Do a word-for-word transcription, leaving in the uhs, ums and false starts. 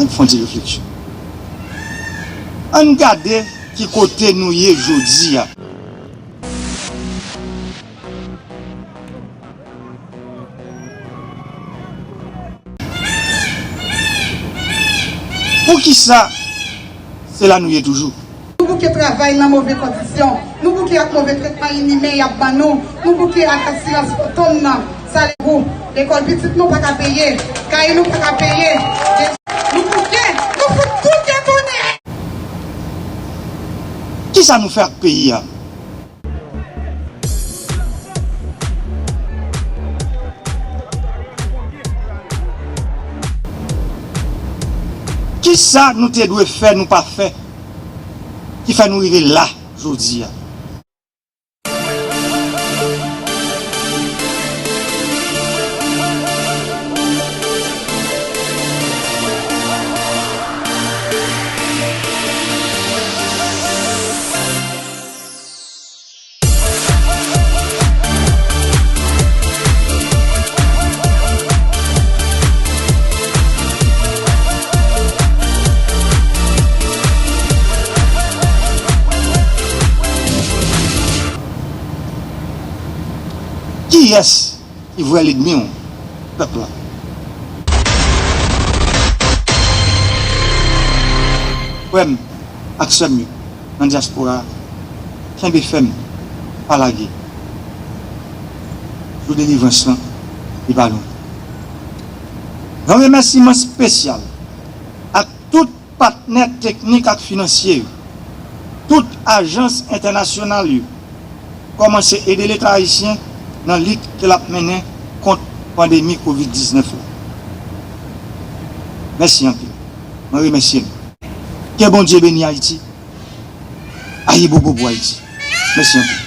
Ann fè yon ti refleksyon. Ann gade ki kote nou ye jodi a. Poukisa se la nou ye toujou? Nou bouke travay nan move kondisyon. Nou bouke ak move tretman inimen y ap ban nou. Nou bouke ak silans fantom nan. Sa le gou. Lekòl pitit nou pa ka peye. Kay nou pa ka peye. Nou bouke. Nou fout bouke konnen. Kisa nou fè ak peyi a? Kisa nou te dwe fè, nou pa fè, ki fè nou rive la jodi a? Kiyès ki vrè lènmi w, pèp la? Frè m ak sè m yo nan dyaspora a, kenbe fèm, pa lage. Jou delivrans lan, li pa lwen. Yon remèsiman espesyal ak tout patnè teknik ak finansye yo, tout ajans entènasyonal yo, kòmanse ede Leta ayisyen nan lit ke l ap mennen kont pandemi kovid diznèf la. Mèsi anpil. Mwen remèsye nou. Ke Bondye beni Ayiti. Ayibobo pou Ayiti. Mèsi anpil.